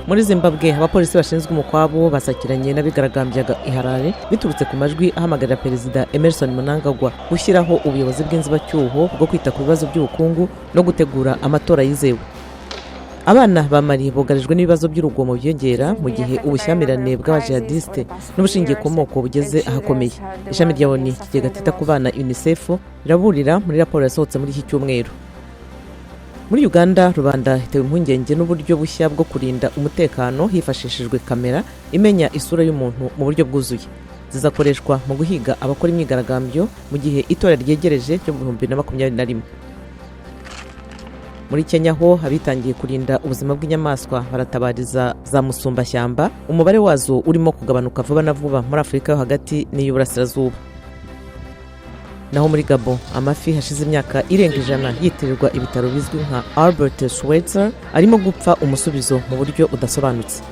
Muri Zimbabwe, abapolisi bashinzwe umukwabu basakiranye n'abigaragambyaga i Harare biturutse ku majwi ahamagarira Perezida Emerson Mnangagwa gushyiraho ubuyobozi bw'inzibacyuho bwo kwita ku bibazo by'ubukungu no gutegura amatora yizewe. Abana ba Mali bugarijwe n'ibibazo by'urugomo byiyongera mu gihe ubushyamirane bw'abajihadisite n'ubushingiye ku moko bugeze ahakomeye. Ishami rya ONU, ikigega cyita ku bana UNICEF, riraburira muri raporo yasohotse muri iki cyumweru. Muri Uganda, rubanda itewe impungenge n'uburyo bushya bwo kurinda umutekano hifashishijwe kamera imenya isura y'umuntu mu buryo bwuzuye, zizakoreshwa mu guhiga abakora imyigaragambyo mu gihe itora ryegereje ryo mu 2021. Muri Kenya ho, abitangiye kurinda ubuzima bw'inyamaswa baratabariza za musumbashyamba, umubare wazo urimo kugabanuka vuba na vuba muri Afurika yo Hagati n'iy'Uburasirazuba. Naho muri Gabon, amafi hashize imyaka irenga 100 yitirirwa ibitaro bizwi nka Albert Schweitzer arimo gupfa umusubizo mu buryo budasobanutse.